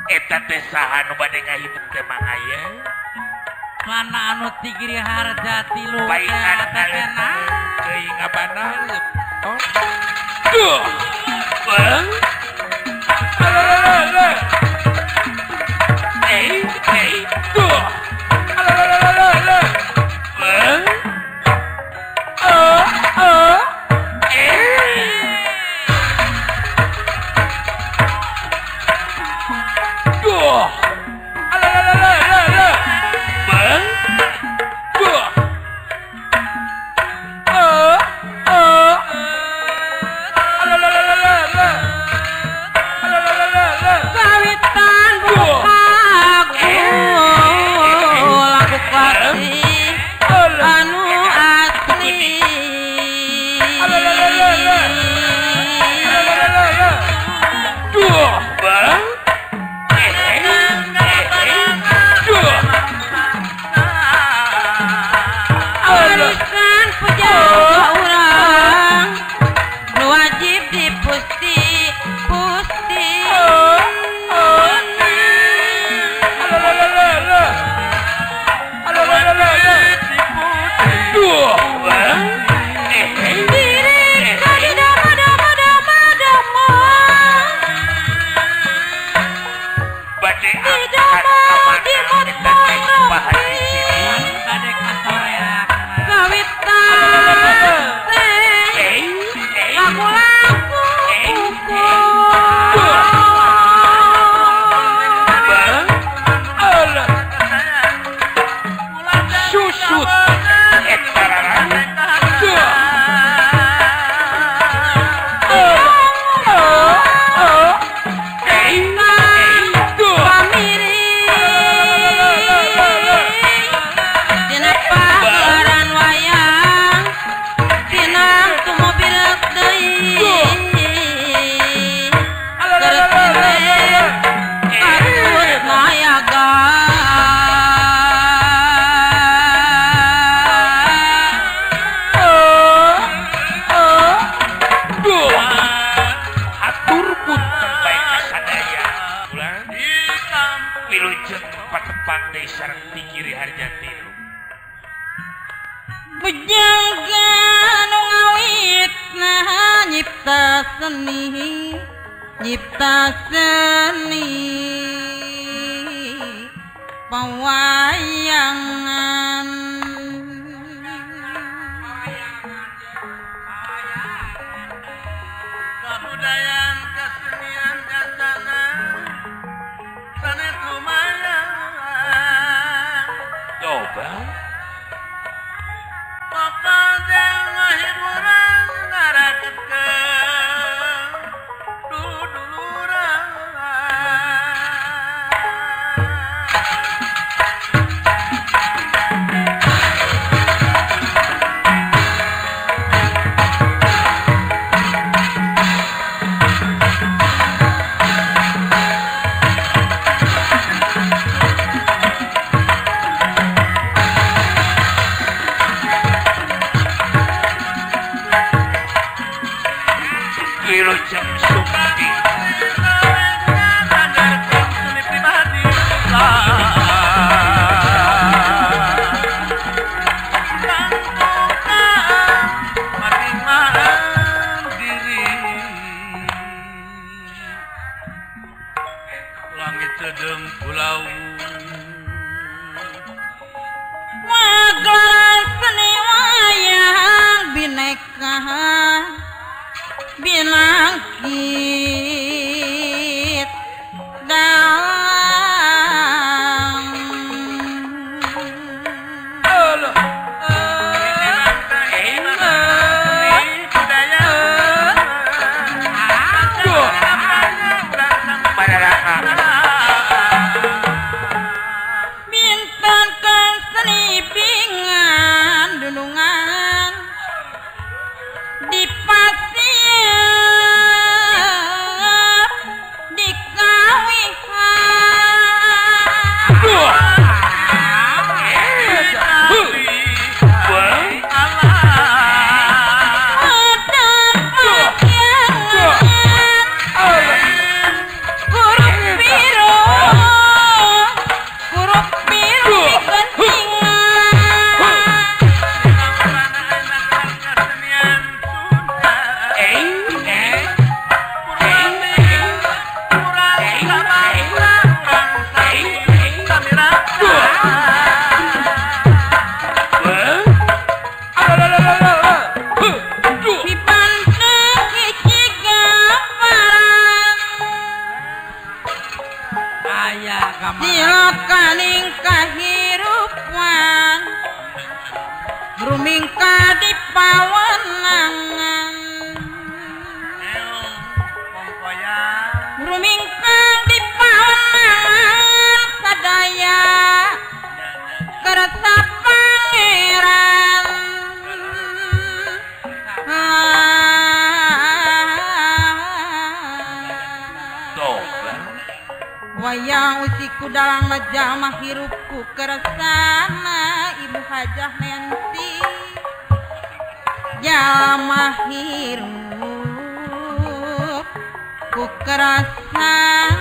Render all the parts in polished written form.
Eta teh saha nu bade ngahibur teh Mang Aye? Mana anu tigiri harja tilu teh teh teuing ngabanaleut. Oh. Duh. Bang. Alalala. Eh, eh, duh. Alalala. Bang. Oh, oh. Nyipta seni pewayangan kebudayaan kesenian dasana sanes lumayan. Toba Pokoknya hiburan ngaraketkeun duduluran. Wilujeng Sumping Langit sedeng pulau Waglar seni wayang bineka binangkit dalam bintang seni bingan dunungan di pasir di kawihan huruf biru digentingan. Dipandang hiji gambaran Aya kamar silokaning kahirupan rumingka di pawenangan rumingka di pawenangan sadaya kersa pangeran. Wayang usiku dalang majamah hirupku kersana Ibu Hajah Nancy jamah hirup ku kersana.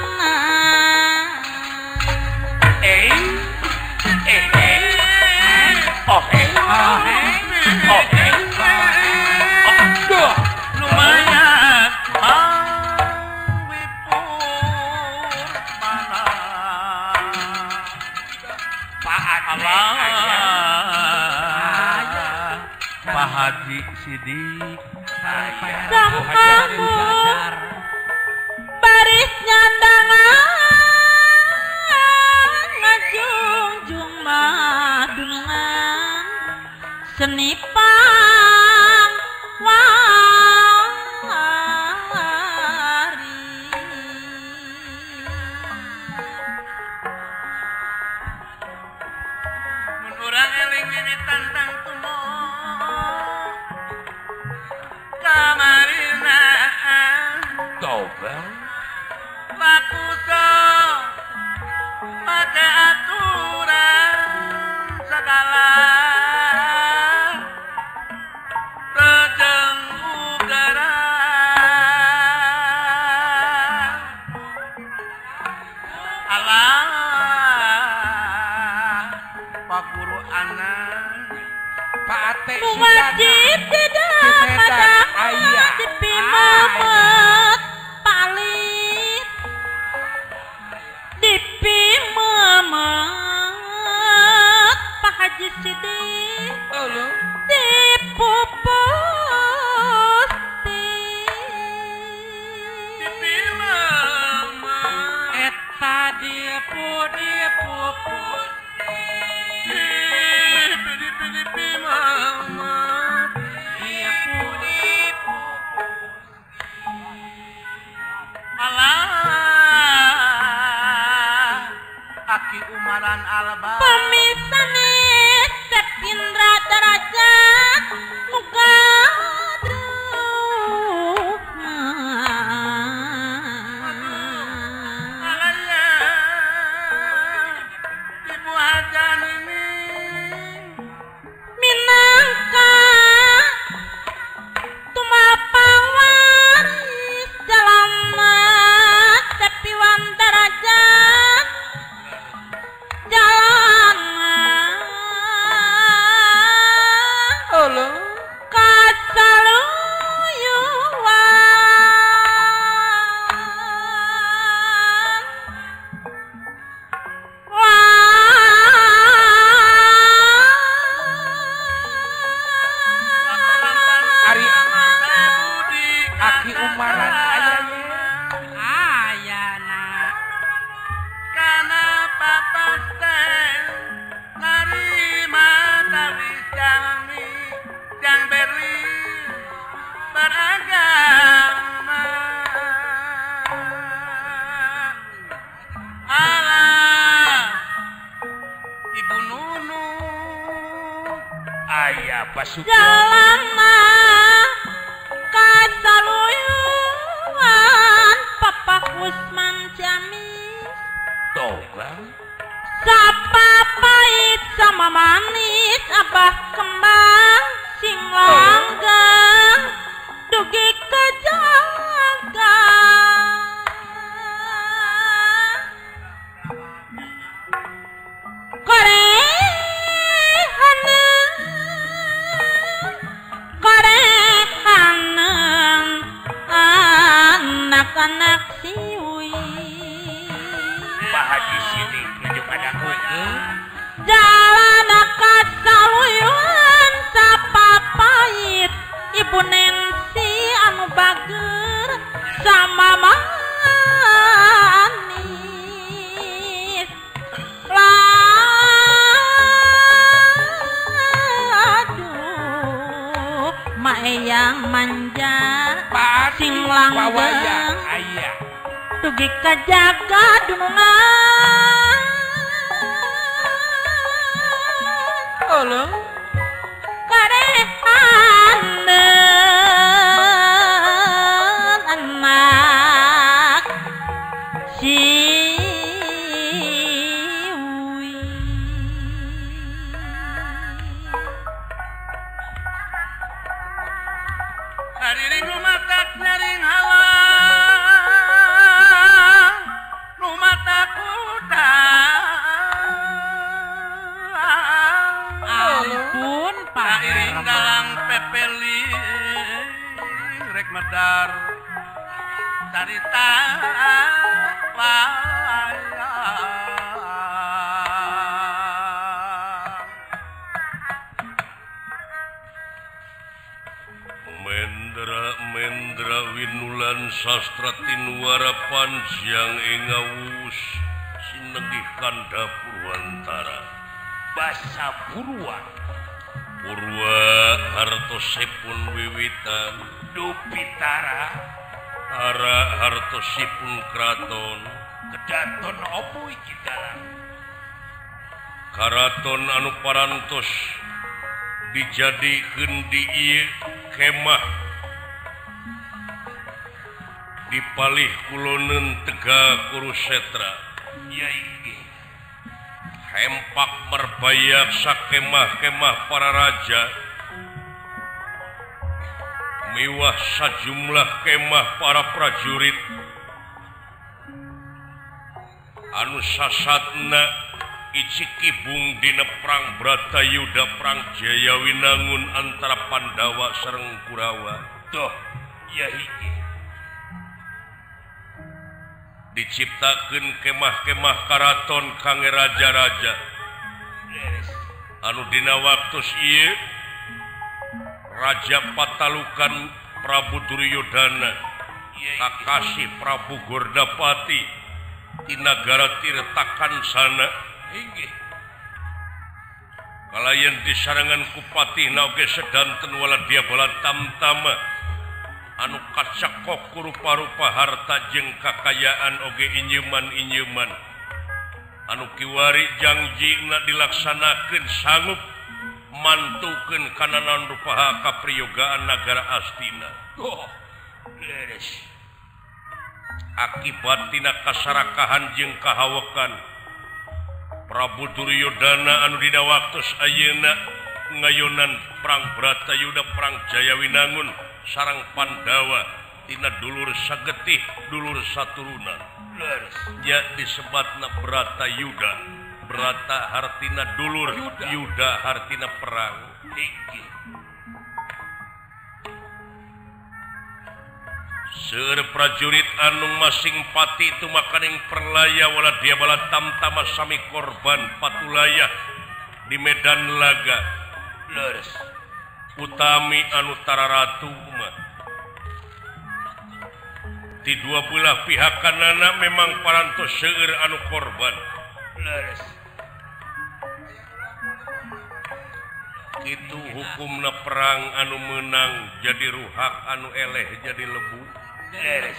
Lumayan Pak Haji Sidik Sang kamu baris nyandangan ngajungjung madungan seni pang wari. Mun urang eling mimitan tangtumo kamarina Toba laku so make aturan segala rejeng udara alah Pak Guru anak Pak Ate Wajib tidak pada dipimemet palit dipimemet Pak Haji Sidik dipupus dipimemet eta dipupus. Aki Umaran Alba pamisane Cep Indra Darajat muga Ibu Hajan ini minangka tumapang waris jalana Cepiwan Darajat jalana kasaluyuan Ari Aki Umaran aya aya na kana papasten narima tawis jalmi jang berli beragama alah Ibu Nunu aya Basuki jalana kasaluyuan Papa Usman Ciamis Togang sapa pahit sama manis abah kembang sing langgeng dugi kejaga korehaneun anak-anak siwi Pak Haji Sidik nuju ngadakukeun jalana kasaluyuan sapa pahit Ibu Nensi anu bager sama manis aduh maeyang manja Pak sing Wawaya langgeng aya dugi kajaga dunungan Halo karehaneun anak siwi hariring rumatak nyaring halang rumatak utang ampun Pak Iring dalang pepeling rek medar carita wayang Mendra mendra winulan sastra tinuara panjang ing awus sinenggih kandha Purwantara basa Purwa Purwa hartosipun wiwitan Dupitara ara hartosipun kraton kedaton opo iki dalang karaton anu parantos dijadikeun di ieu kemah di palih kuloneun Tegal Kurusetra ya inggih hempak merbayak sakemah-kemah para raja miwah sajumlah kemah para prajurit anu sasatna icikibung dina perang Bratayuda perang Jayawinangun antara Pandawa sareng Kurawa. Tuh ya inggih diciptakeun kemah-kemah karaton kangge raja-raja anu dina waktu ieu Raja Patalukan Prabu Duryodana kakasih Prabu Gordapati di nagara Tirtakan sana inggih Kalayan disarengan ku patihna oge sedanten waladia bala tamtama anu kacekok ku rupa-rupa harta jeung kakayaan oge inyeman-inyeman anu kiwari jangjina dilaksanakeun sanggup mantukeun kana naon rupaha kapriyogaan nagara Astina. Oh, leres. Akibat tina kasarakahan jeung kahawekan Prabu Duryodana anu dina waktos ayeuna ngayonan perang Bratayuda perang Jayawinangun sareng Pandawa tina dulur sagetih dulur saturunan. Leres. Nya disebatna Bratayuda. Brata hartina dulur, Yuda, Yuda hartina perang. Inggih. Seueur prajurit anu masing pati tumakaning perlaya waladia bala tamtama sami korban patulaya di medan laga. Leres. Utami anu tararatu mah. Di dua belah pihak kanana memang parantos seueur anu korban. Leres. Itu hukumna perang anu menang jadi ruhak anu eleh jadi lebu. Leres.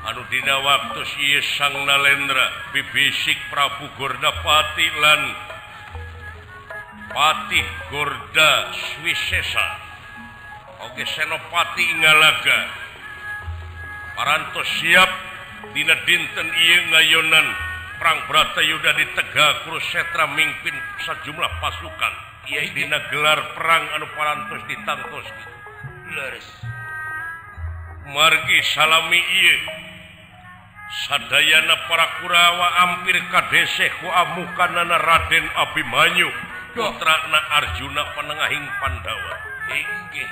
Anu dina waktu ieu Sang Nalendra bibisik Prabu Gordapati lan Patih Gorda Swisesa oge Senopati Ngalaga parantos siap dina dinten ieu ngayonan perang Bratayuda di Tegal Kurusetra mingpin sajumlah pasukan dina gelar perang anu parantos ditangtos gitu. Leres. Margi salami ieu sadayana para Kurawa ampir kadeseh ku amukanana Raden Abimanyu putrana Arjuna panengahing Pandawa. Inggih.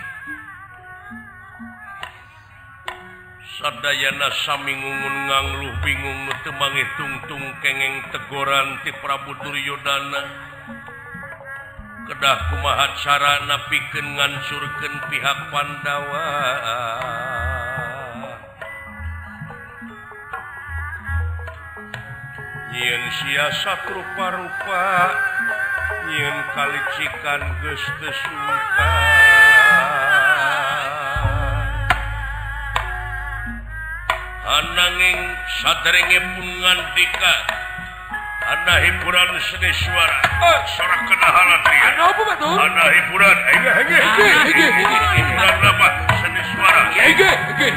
Sadayana sami ngungun ngangluh bingung nu teu mangih tungtung kengeng tegoran ti Prabu Duryodana. Kedah kumaha carana pikeun ngancurkeun pihak Pandawa. Nyieun siasat rupa-rupa, nyieun kalicikan geus teu sungkan. Ananging saderenge pun ngandika ana hiburan seni suara. Sorak kenahalan dia. Ana apa batu? Ana hiburan. Hiburan apa? Seni suara. Hege hege.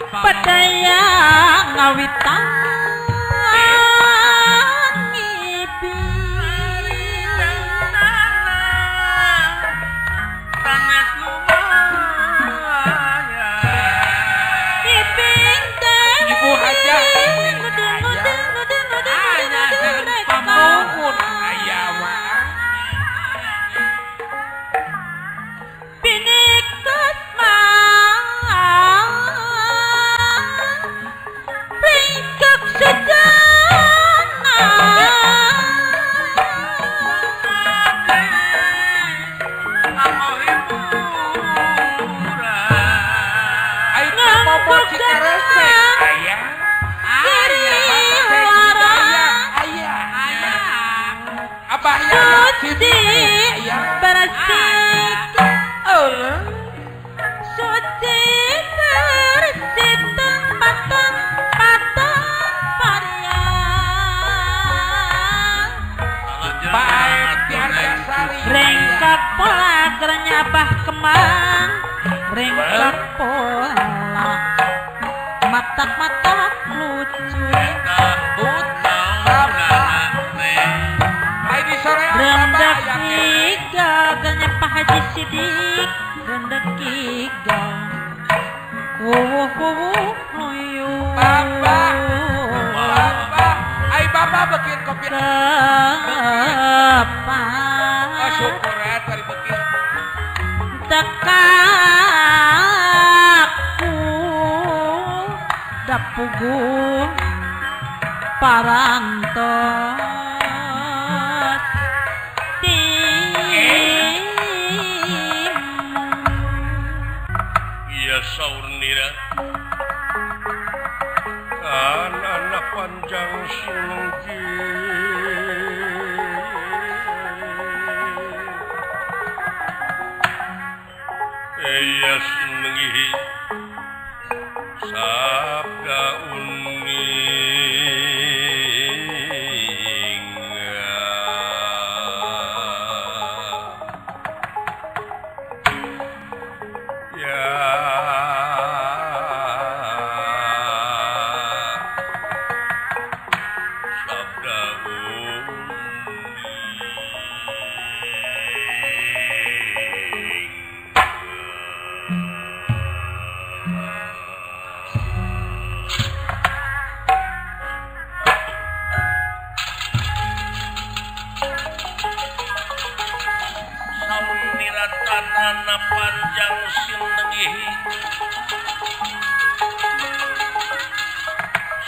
Padaya ngawitan ngipi tanes lumaya iping teh Ibu Haja pamuhun aya wa pinikut mah Depot Cikaresek aya. Aya aya aya. Abah Yaya Suci bersih Allah. Suci bersih tempatan patang pariang. Rengkak pola kernyabah kemang, rengkak pola matak-matak lucu. Rendak tiga kernyapah Haji Sidik, rendak tiga wuh luyu. Bapak, bapak, ai bapak bikin kopi. Kepan. Syukur ya tadi bikin. Tekaku dapugu parantos tim. Iya saur nira kan anak panjang sinengki. Iya sinengi sabda uning. Ya sabda uning. Tanana panjang sinengihi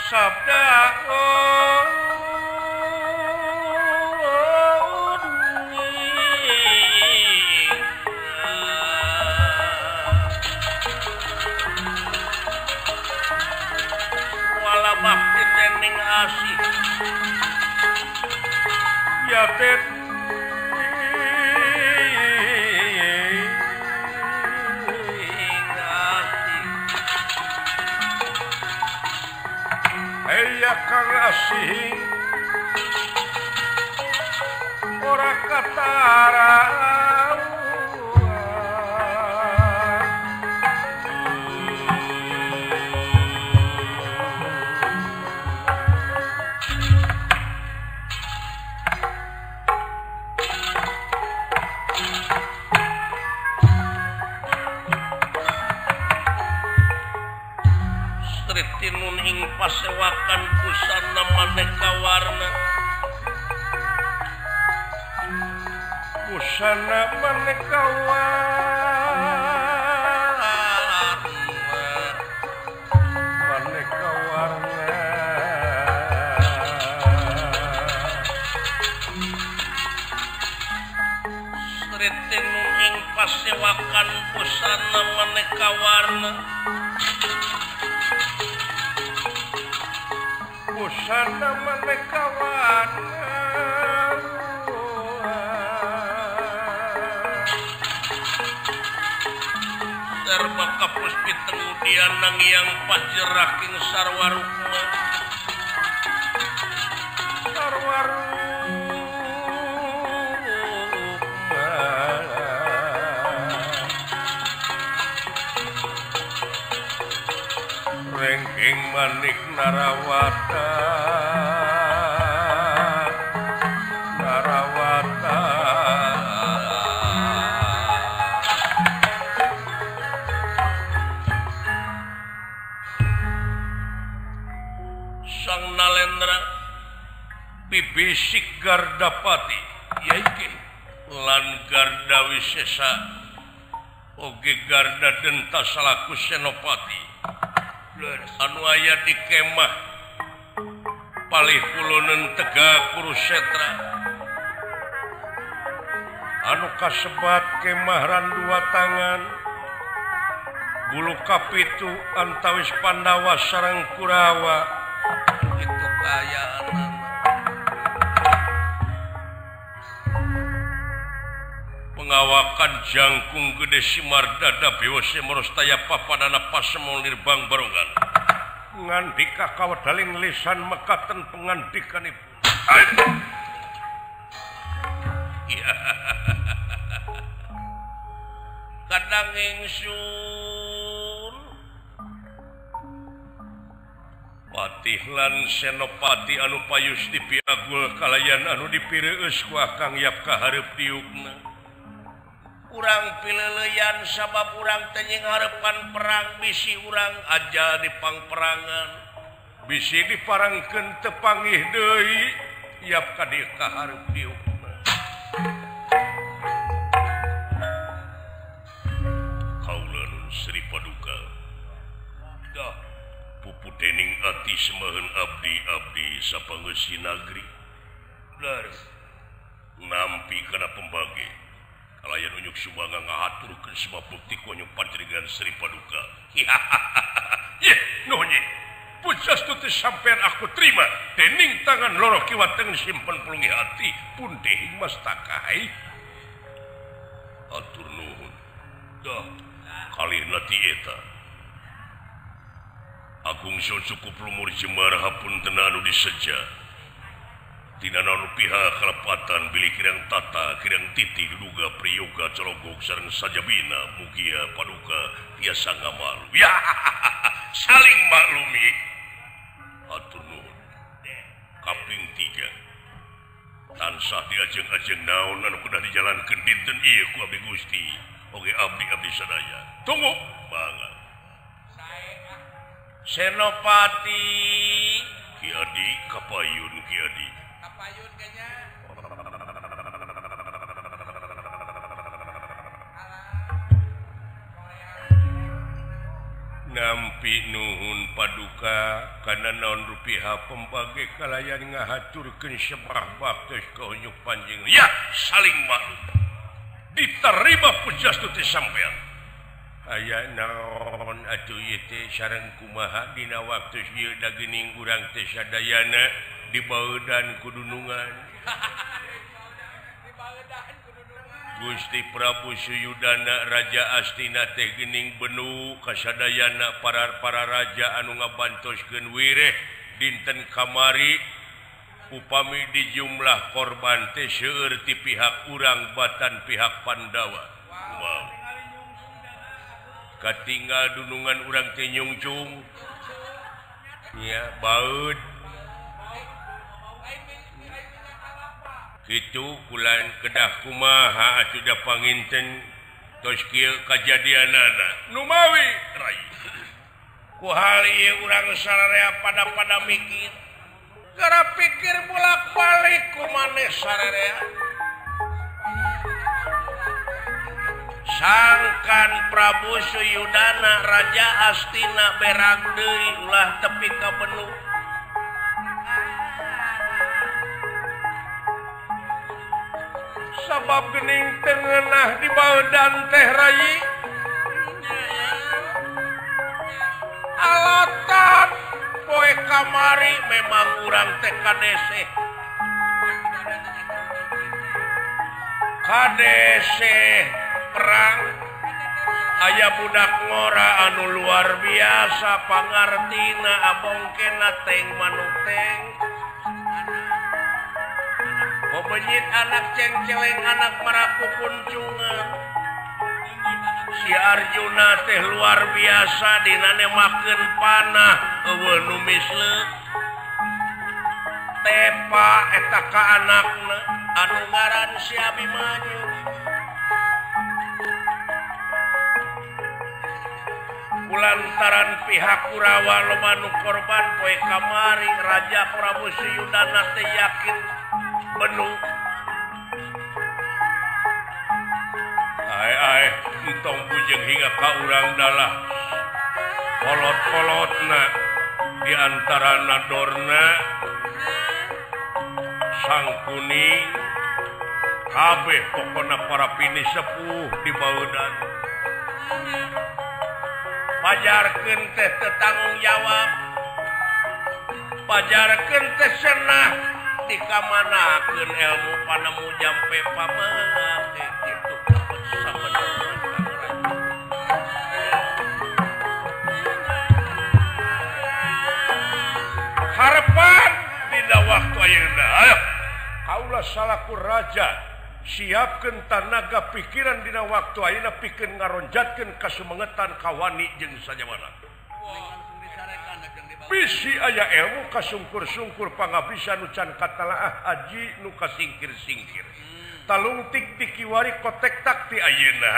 sabda uning. Wala bakti dening asih ya ten Kang asih ora ketara. Tinun ing pasewakan busana maneka warna, busana maneka warna, maneka warna. Sri tinun ing pasewakan busana maneka warna, busana maneka warna. Serba kapus pitengudian nangiang pajeraking sarwarukma, sarwarukma. Rengking manik narawata, narawata. Sang Nalendra bibisik Gardapati yaiki lan Garda Wisesa oge Garda Denta salaku Senopati anu aya di kemah palih kulonen Tega Kurusetra anu kasebat kemah Randua Tangan Bulu kapitu antawis Pandawa sareng Kurawa itu kaayaan. Pengawakan jangkung gede simar dada bewose merostaya papadana pasemol nirbang barongan. Ngandika kawedaling lisan mekaten pengandikanipun. Ya. Kadang ingsun Patih lan Senopati anu payus dipiagul kalayan anu dipireueus ku Akang Yap kahareup diukna. Urang pileuleyan sabab urang teh nyinghareupan perang bisi urang aja dipangperangan. Bisi diparangkeun teu panggih deui Yap ka dieu kahareup diukna. Kaula nun Sri Paduka. Dah pupu dening ati semaheun abdi-abdi sapangeusi nagri. Leres nampi kana pembage. Kalayan unyuk sumangga ngahaturkeun sebab bukti ku unyuk panjenengan Sri Paduka. Ye, nuhun ye. Pujastu teh sampean aku terima. Dening tangan loro kiwa tengen simpen pulungi hati pun dehing mas takai. Atur nuhun. Dah kalihna ti eta. Agung Sun cukup lumur jemar hapunten anu diseja. Tina naon pihak kalepatan bilih kirang tata kirang titi duga priyoga cologog sareng sajabina mugia paduka tiasa ngamalu. Ya saling maklumi. Atur nuhun. Kaping 3. Tansah diajeng-ajeng naon anu kedah dijalankeun dinten ieu ku abdi Gusti. Oge abdi-abdi sadaya. Tunggu mangga. Senopati Ki Adi kapayun Ki Adi. Kapayun kayaknya. Nampi nuhun paduka kana naon rupiah pembage kalayan ngahaturkeun sebrah baktos ka unyuk panjenengan. Ya saling maklum. Diterima pujastu teh sampean. Aya naon atuh ieu teh sareng kumaha dina waktu ieu da geuning urang teh sadayana dibaudan kudunungan. Gusti Prabu Suyudana Raja Astina teh geuning benu kasadayana para raja anu ngabantoskeun wireh dinten kamari upami dijumlah korban teh seueur ti pihak urang batan pihak Pandawa. Wow. Katinggal dunungan urang teh nyungcung nya baeud kitu kulan kedah kumaha atuh da panginten tos kieu kajadianana numawi rai ku hal ieu urang sararea pada-pada mikir gara pikir bolak-balik ku maneh sararea sangkan Prabu Suyudana Raja Astina berang deui ulah tepi ka benu. Sabab geuning tengenah di baeudan teh rai alatan poe kamari memang urang teh kadeseh kadeseh perang aya budak ngora anu luar biasa pangartina abongkena teng manuk teng Penyit anak cengceleng anak maraku kuncungan si Arjuna teh luar biasa dinane makeun panah eueuh nu misleuk tepa eta ka anakna anu ngaran si Abimanyu kulantaran pihak Kurawa loba nu korban poe kamari Raja Prabu Suyudana teh yakin benu ai ai entong bujeng hingga ka urang dalah kolot-kolotna di antara nadorna Sangkuni kabeh pokona para pini sepuh di baudan. Pajarkeun teh teu tanggung jawab. Pajarkeun teh cenah dikamanakeun ilmu panemu jampe pamate kitu sabenerna Kang Raja. Harapan dina waktu ayeuna ayo kaula salaku raja siapkeun tanaga pikiran dina waktu ayeuna pikeun ngaronjatkeun kasumengetan kawani jeung sajawana. Bisi aya ilmu kasungkur-sungkur pangabisan nu can katalaah aji nu kasingkir-singkir. Talungtik ti kiwari kotek tak ti ayeuna.